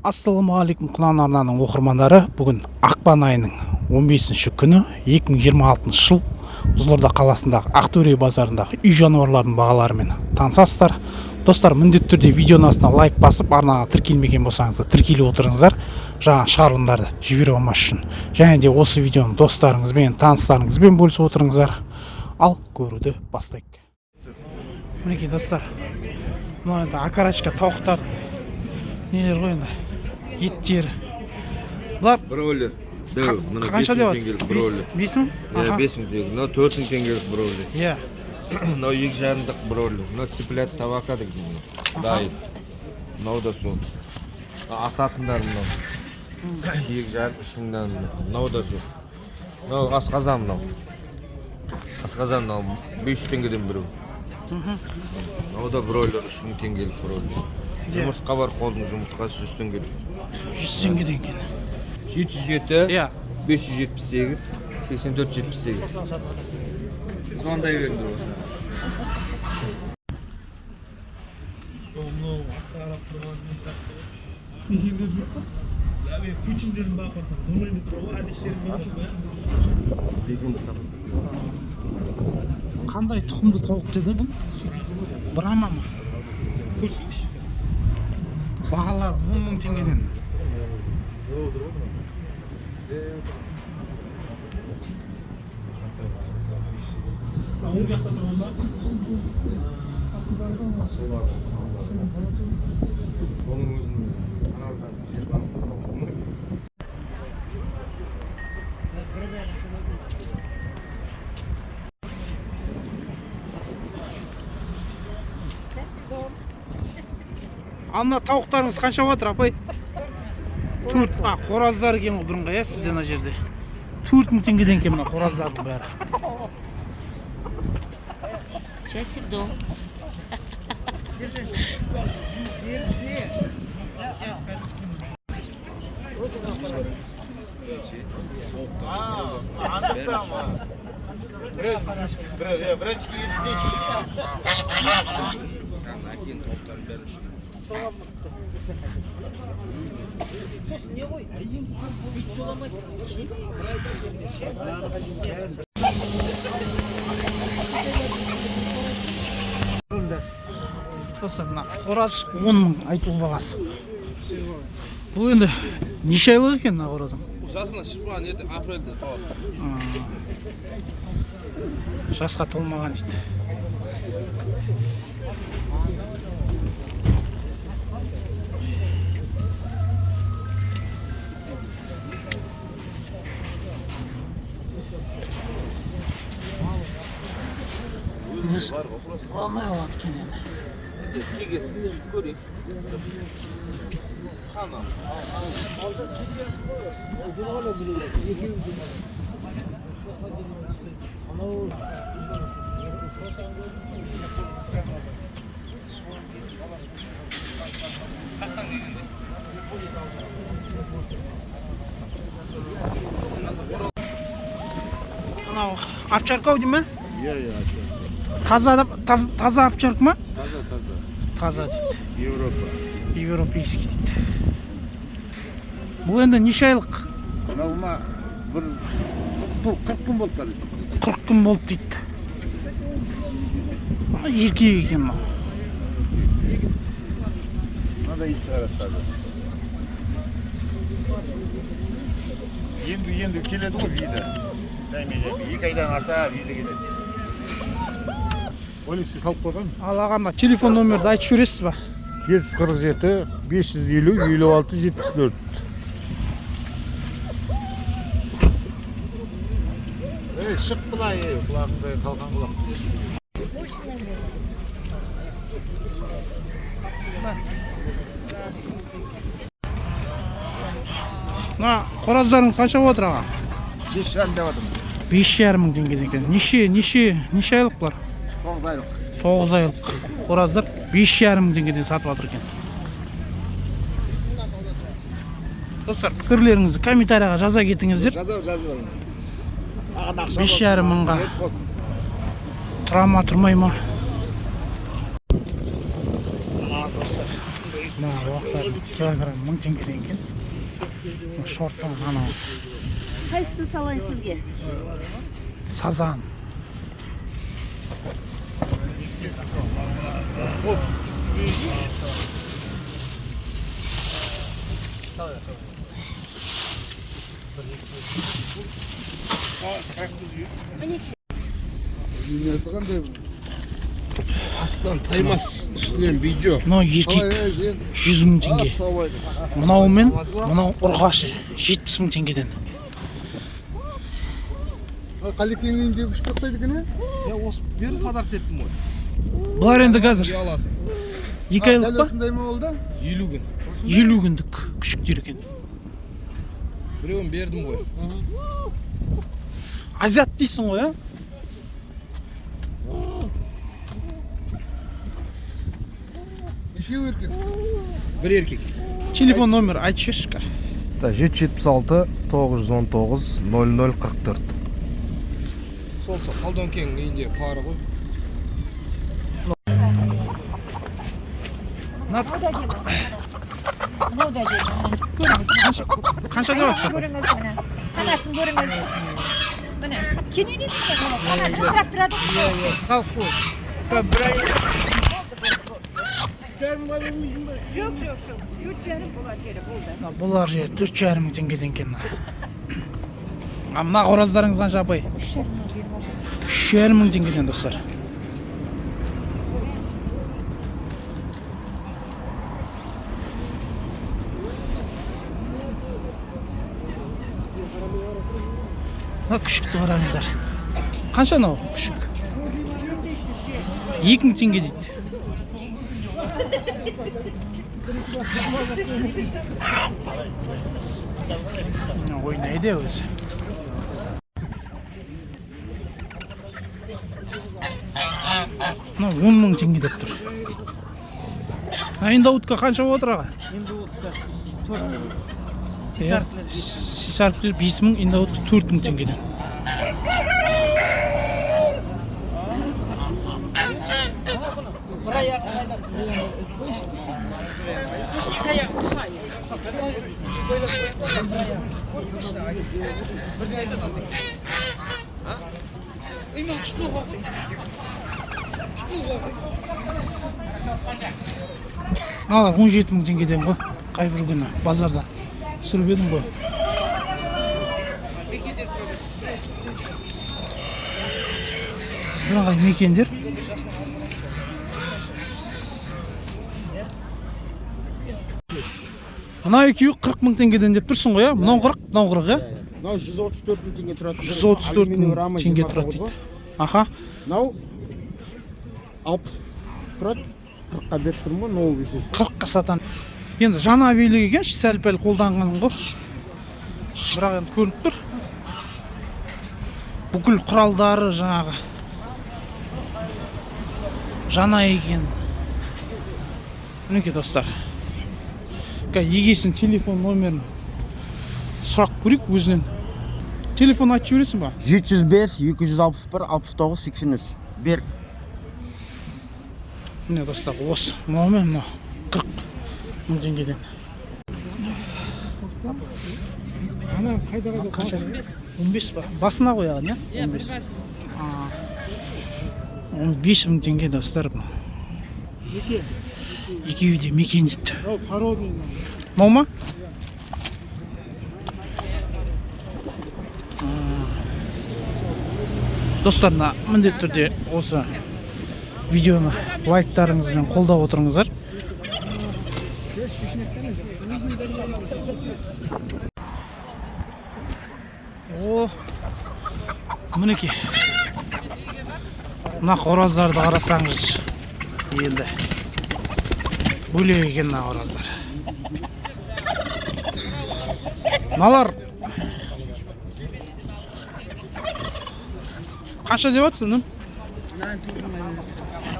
Ассалаумағалейкум, Құнан арнаның оқырмандары! Бүгін ақпан айының 15 күні, 2026 жыл. Қызылорда қаласындағы Ақтөре базарындағы үй жануарларының бағаларымен танысасыздар. Достар, міндетті түрде видеоның астына лайк басып, арнаға тіркелмеген болсаңыздар, тіркеліп отырыңыздар, жаңа шығарылымдарды жіберіп алмас үшін. Және де осы видеоны достарыңызбен, таныстарыңызбен бөлісіп отырыңыздар. Ал көруді бастайық. Мінекей, достар, мына енді окорочка тауықтар, нелер ғой енді, еттері бұлар. Бройлер. Дәу, мына Қанша 5000 деп теңгелік жатсыз? бройлер. 5000? Иә, 5000 теңге. Мынау 4000 теңгелік бройлер. Мынау екі жарымдық бройлер. Мынау цыплят табака деген мынау. Дайын. Мынау да сол. Мынау асатындар мынау. 2,5, 3000-нан мынау. Мынау да сол. Мынау асқазан мынау. Асқазан мынау 500 теңгеден біреу. Мынау да бройлер, 3000 теңгелік бройлер. Жұмыртқа бар, қолдың жұмыртқасы 100 теңгелік. 100 теңгеден екен. 707 578 84 78. Звондай беріңдер болса. Путиндердің бағып барсаң, зорлайын деп тұр ғой, әдештерін. Қандай тұқымды тауық деді бұл? Брама ма? Көрсеңізші. Бағалары 10 000 теңгеден. Оң жақта тұрған ба? Оның өзін тараздан. Ал мына тауықтарыңыз қанша жатыр, апай? Төрт, а, қораздар екен ғой бірыңғай, иә, сізде мына жерде. 4000 теңгеден екен мына қораздардың бәрі. Счастье в дом. Әкенің тауықтардың бәрі 3000. Достар, мына қораз 10 000 айтулы бағасы. Бұл енді неше айлық екен мына қоразың? Жасына шықпаған, ертең апрельде толады. А, жасқа толмаған дейді. Өзі Бар ғой просто. алмай алады екен енді. Енді келгесін көрейік. Қана. Қаяқтан келген дейсіз? Мынау овчарка дей ма? Иә, Таза, таза овчарка ма? Таза, таза. Таза дейді. Европа. Европейский дейді. Бұл енді неше айлық? Мынау ма, бір бұл 40 күн болды қазір. 40 күн болды дейді. Еркек екен мынау. Мынада ит шығарады қазір. Енді енді келеді ғой виді. Жаймен жаймен. 2 айдан аса виді келеді. Полиция салып қойған. Ал аға, мына телефон номерді айтып жібересіз ба? 747 550 56 74. Ей, шық былай, ей, құлағыңдай қалқан құлақ. Мына қораздарыңыз қанша болып отыр, аға? 5,5 деп жатырмын. 5,5 мың теңгеден екен. Неше айлық бұлар? 9 айлық. 9 айлық қораздар 5,5 мың теңгеден сатып жатыр екен. Достар, пікірлеріңізді комментарийға жаза кетіңіздер. Жазып, жазып. Саған ақша 5,5 мыңға тұра ма, тұрмай ма? Мына достар, мына Балықтардың килограмм 1000 теңгеден екен. Мына шортан анау. Қайсысын салайын сізге? Сазан. Dünyası қандай? Астынан таймас, үстінен видео. Мынау еркек 100 мың теңге. Мынау мен мынау ұрғашы 70 мың теңгеден. Қалекеңнің үйінде күшік ұқсайды екен, ә? Я осы беріп подарок еттім ғой. Бұлар енді қазір Үй аласың. 2 айлық Дәл па? осындай ма ол да? 50 күн. 50 күндік күшіктер екен. Біреуін бердім ғой. Азиат дейсің ғой, а? Нешеу еркек? Бір еркек. Телефон номер айтып жіберші. 776 919 0044. Сол сол Қалдонкеңнің үйінде пары ғой. Мынау да әдемі. Мынау да әдемі. Көріңіз. Қанша деп жатсың? Көріңіз міне. Қанатын көріңіз. Міне. Кенеледі екен мынау. Қанаты жылтырап тұрады ғой. Жоқ, жоқ, жоқ. 4,5 болады керек, болды. Мына бұлар жер 4,5 мың теңгеден екен. А мына қораздарыңыз қанша, апай? 3,5 мың теңгеден, достар. Мына күшікті қараңыздар. Қанша мынау күшік? 2 мың теңге дейді. Мына ойнайды өзі. Мына 10 мың теңге деп тұр. А индоутка қанша болып отыр, аға? Индоутка 4. Сисаркілер 5 мың, индоутка 4 мың теңгеден. Мыналар 17 мың теңгеден ғой. Қай бір күні базарда түсіріп едім ғой. Бірыңғай мекендер. Мына екеуі 40 мың теңгеден деп тұрсың ғой, иә? Мынау 40, мынау 40, иә? Мынау 134 мың теңге тұрады. 134 мың теңге тұрады дейді. Аха. Мынау 60 тұрады. 40-қа беріп тұрмын ғой, новый висит. 40-қа сатам. Енді жаңа велик екен, сәл пәл қолданған ғой. Бірақ енді көрініп тұр. Бүкіл құралдары жаңағы жаңа екен. Мінекей, достар. Қазір егесінің телефон номерін сұрап көрейік өзінен. Телефон айтып жібересің ба? 705 261 69 83. Бер. Міне, достар, осы мынау мен мынау 40 мың теңгеден. Ана қайда қайда? Қанша? 15 ба? Басына қояған, иә? 15. 15 мың теңге, достар, мынау. Екеуі де мекен дейді. Мынау породный. Мынау ма? Достар, мына міндетті түрде осы видеоны лайктарыңызбен қолдап отырыңыздар. О, мінекей. Мына қораздарды қарасаңыз, енді бөлек екен мына қораздар. Мыналар қанша деп жатсың, інім?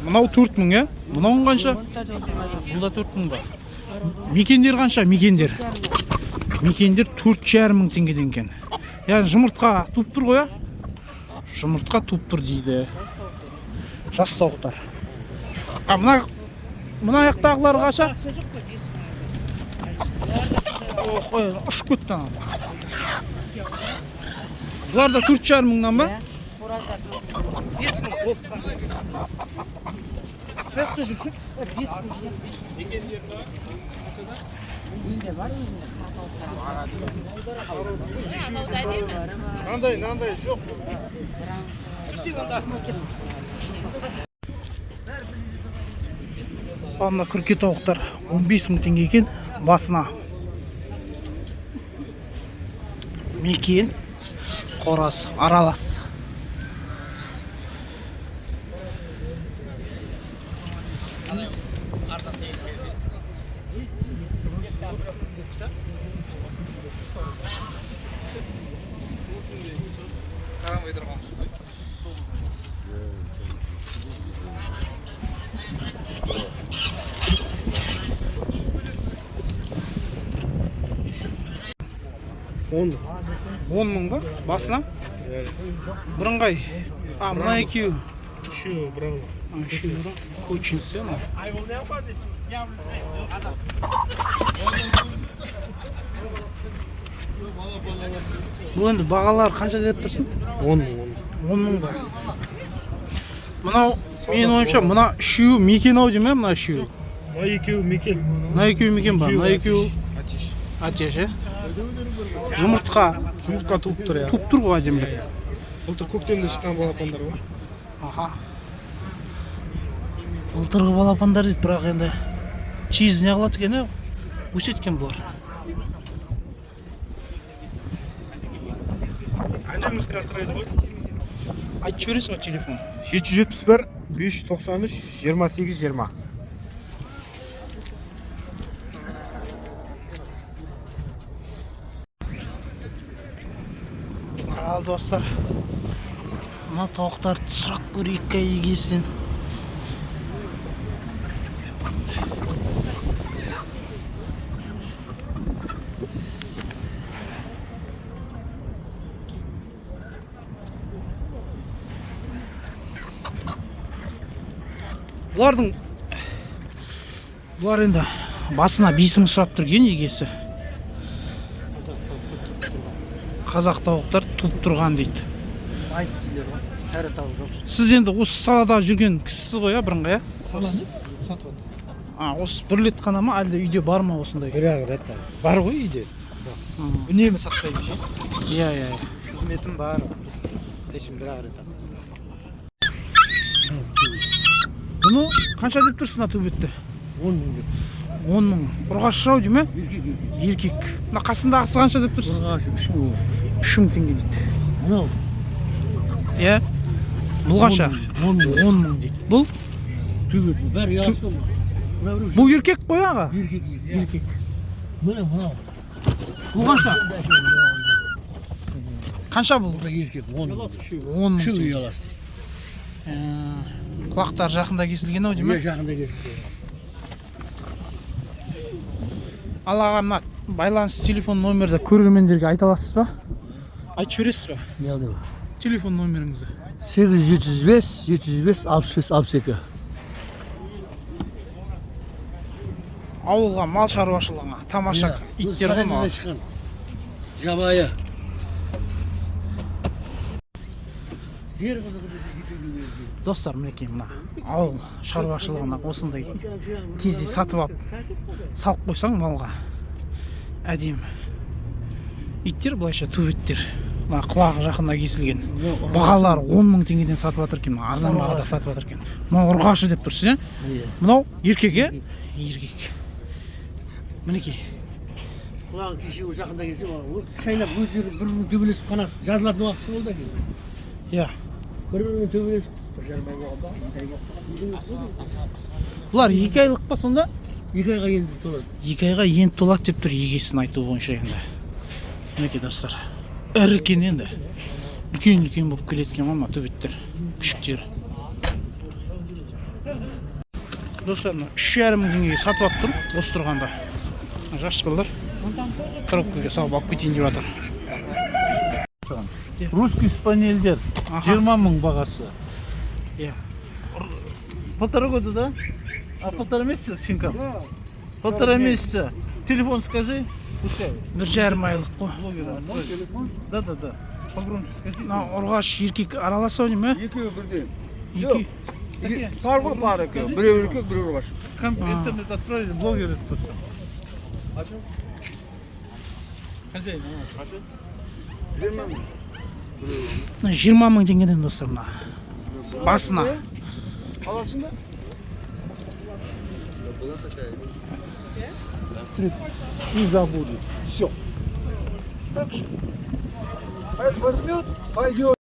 Мынау 4 мың, иә? Мынауың қанша? Бұл да 4 мың ба? Мекендер қанша? Мекендер. Мекендер 4,5 мың теңгеден екен. Яғни жұмыртқа туып тұр ғой, иә? Жұмыртқа туып тұр дейді. Жас тауықтар. А мына жақтағылар қанша? Ох, ой, ұшып кетті анау. Бұлар да 4,5 мыңнан ба? 5 мың болды. Қай жақта жүрсің? Бізде бар өзінде. Мынандай, мынандай жоқ. Ал мына күрке тауықтар 15 мың теңге екен басына. Мекен, қораз аралас. Он. 10 мың ба басына? Бірыңғай. А, мына екеуі. Үшеуі бір. А, үшеуі бір. Кочинсы мынау. Бұл енді бағалар қанша деп тұрсың? 10 мың. 10 мың ба? Мынау менің ойымша, мына үшеуі мекен ау деймін, иә, мына үшеуі. Мына екеуі мекен. Мына екеуі мекен ба? Мына екеуі әтеш, иә? Жұмыртқа Жұмыртқа туып тұр, иә. туып тұр ғой әдемілеп. Былтыр көктемде шыққан балапандар ғой. Аха. Былтырғы балапандар дейді, бірақ енді тез не қылады екен, иә? Өседі екен бұлар. Әнеміз асырайды ғой. Айтып жібересің ба телефон? 771 593 28 20. Ал достар, мына тауықтарды сұрап көрейік егесінен. Бұлар енді басына 5 мың сұрап тұрген егесі. Қазақ тауықтар туып тұрған дейді. Майскийлер ғой. Кәрі тауық жоқ. Сіз енді осы салада жүрген кісісіз ғой, иә, бірыңғай, иә? Сатып алды. А, осы бір рет қана ма, әлде үйде бар ма осындай? Бір ақ рет бар ғой үйде. Үнемі сақтаймын ше. Иә, иә, иә. Қызметім бар. Ешім бір ақ рет. Бұны қанша деп тұрсың, мына төбетті? 10 мың деп. 10 мың. Ұрғашы ау деймін, иә? Еркек. Мына қасындағысы қанша деп тұрсыз? Ұрғашы 3 мың. 3 мың теңге дейді. Мынау Иә. Бұл қанша? 10 мың. 10 мың дейді. Бұл? Төбет бәрі ұяласы ғой. Мына біреу. Бұл еркек қой, аға? Еркек. Еркек. Міне, мынау. Бұл қанша? Қанша бұл? Бұл еркек 10 мың. 10 мың Үшеуі теңге. ұяласы. Құлақтары жақында кесілген ау деймін. Иә, жақында кесілген. Ал аға, мына байланыс телефон номерді көрермендерге айта аласыз ба? Айтып жібересіз ба? Не алдым? Телефон номеріңізді. 875 705 65 62. Ауылға, мал шаруашылығына тамаша иттер ғой мынау. Шыққан. Жабайы. Жер қызығы десе жетеулі берді. Достар, мінекей, мына ауыл шаруашылығына осындай кезде сатып алып салып қойсаң малға, әдемі иттер, былайша төбеттер. Мына құлағы жақында кесілген, бағалары 10 мың теңгеден сатып жатыр екен. Мына арзан бағада сатып жатыр екен. Мынау ұрғашы деп тұрсыз, иә? Иә. Мынау еркек, иә? Еркек, мінекей. Құлағы кеше жақында келсе, ол шайнап өздері бір бірімен төбелесіп, қанат жазылатын уақыты болды екен. Бір бірімен төбелесіп, 1,5 ай болған ба, 2 ай болып. Бұлар 2 айлық па сонда? 2 айға енді толады. 2 айға енді толады деп тұр егесінің айтуы бойынша. Енді мінекей, достар, ірі екен енді, үлкен үлкен болып келеді екен ғой мына төбеттер, күшіктер. Достар, мына 3,5 мың теңгеге сатып алып тұр осы тұрғанда. Жас балалар коробкаға салып алып кетейін деп жатыр. Русский спаниельдер 20 мың бағасы. Полтора года, да? А полтора месяца щенкам? Полтора месяца. Телефон скажи. Пускай. 1,5 айлық қой. Блогер. Да, да, да. Погромче скажи. Мына ұрғаш еркек аралас ау деймін, ә? Екеуі бірдей. Екі. Пар ғой, пар екеуі. Біреу еркек, біреу ұрғаш. Интернет отправили, блогер этот пацан. Қанша? Хозяин, Қанша? 20 мың. Мына 20 000 теңгеден, достар, мына. Басына. Аласың ба? Была такая. И забудет. Все. А это возьмет, пойдет.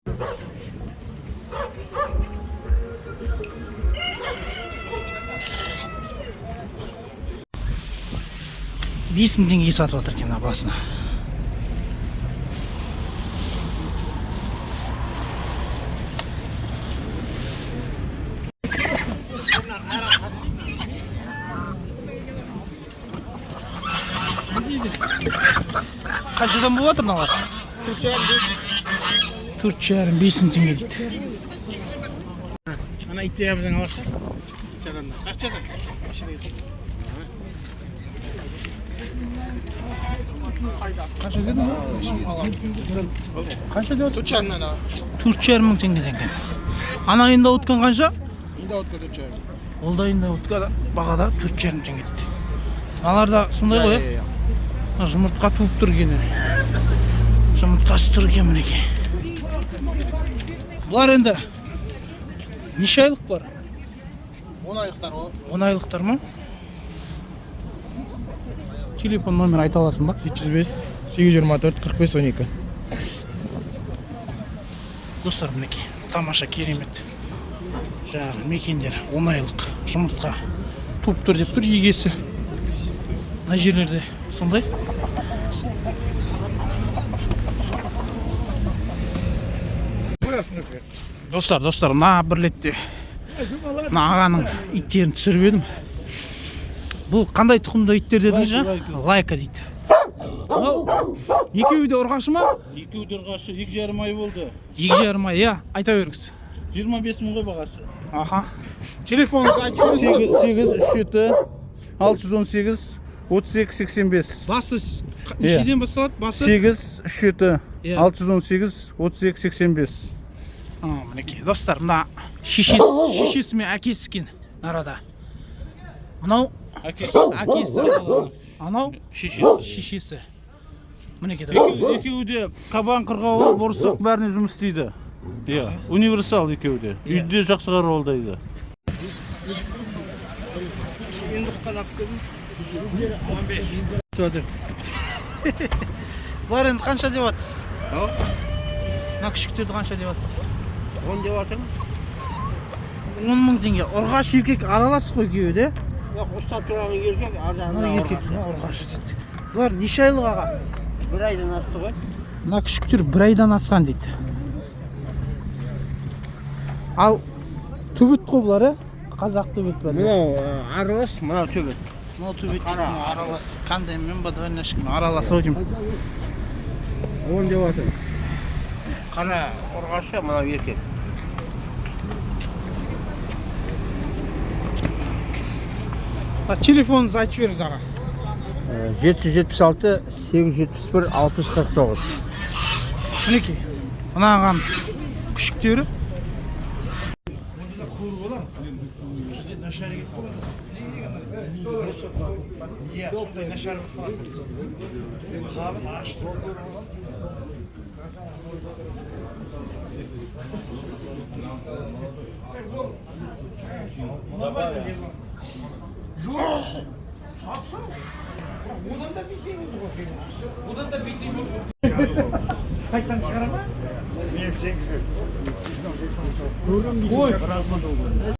5000 теңгеге сатып жатыр екен мына басына. Қаншадан болып жатыр мыналар? 4,5-5 мың теңге дейді. Ана иттер абзан алса. Қаншадан? Қанша дедің? Қанша деп жатсың? 4,5-нан аға. 4,5 мың теңгеден екен. Ана инда өткен қанша? Инда өткен 4,5. Ол да инда өткен бағада 4,5 теңге дейді. Мыналар да сондай ғой, иә? Мына жұмыртқа туып тұр екен. Жұмыртқасы тұр екен, мінекей. Бұлар енді неше айлық бұлар? 10 айлықтар ғой. 10 айлықтар ма? Телефон номер айта аласың ба? 705 824 45 12. Достар, мінекей, тамаша, керемет жаңағы мекендер. 10 айлық, жұмыртқа туып тұр деп тұр егесі. Мына жерлерде сондай. Достар, мына бір ретте мына ағаның иттерін түсіріп едім. Бұл қандай тұқымды иттер дедіңіз жаңа? Лайка дейді. Мынау екеуі де ұрғашы ма? Екеуі де ұрғашы, 2,5 ай болды. 2,5 ай, иә, айта беріңіз. 25 мың ғой бағасы. Аха, телефоныңызды айтып жіберіңіз. 8 3 7 618 32 85. Басы Иә. нешеден басталады басы? 8 3 7 Иә. 618 32 85. А, мінекей, достар, мына шешесі мен әкесі екен арада. Мынау Әкесі. Әкесі, анау Шешесі. Шешесі, мінекей, достар. Екеуі де қабан, қырғауыл, борсық, бәріне жұмыс істейді. Иә, универсал екеуі де. Иә. Үйде жақсы қарауылдайды. Енді ұққан алып келдім. Бұлар енді қанша деп жатсыз? Мына күшіктерді қанша деп жатсыз? 10 деп жатырмын. 10 000 теңге. Ұрғашы еркек аралас қой екеуі де. Жоқ, ұстап тұрған еркек, ар Мына жағында еркек, мына ұрғашы дейді. Бұлар неше айлық, аға? Бір айдан асты ғой. Мына күшіктер бір айдан асқан дейді. Ал төбет қой бұлар, иә? Қазақ төбет бәрі. Мынау аралас, мынау төбет. Мынау төбет дейді, мынау аралас. Қандаймен ба, двойняшкамен аралас ау деймін. 10 деп жатыр. Қара ұрғашы, мынау еркек. А, телефоныңызды айтып жіберіңіз, аға. 776 871 60 49. Мінекей, мына ағамыз күшіктері. Иә, сондай нашар болып қалады. Қабын ашты. Жоқ. Сапсың. Одан да бетей болды ғой. Одан да бетей болды. Қайтадан шығара ма? Мен сен Ой.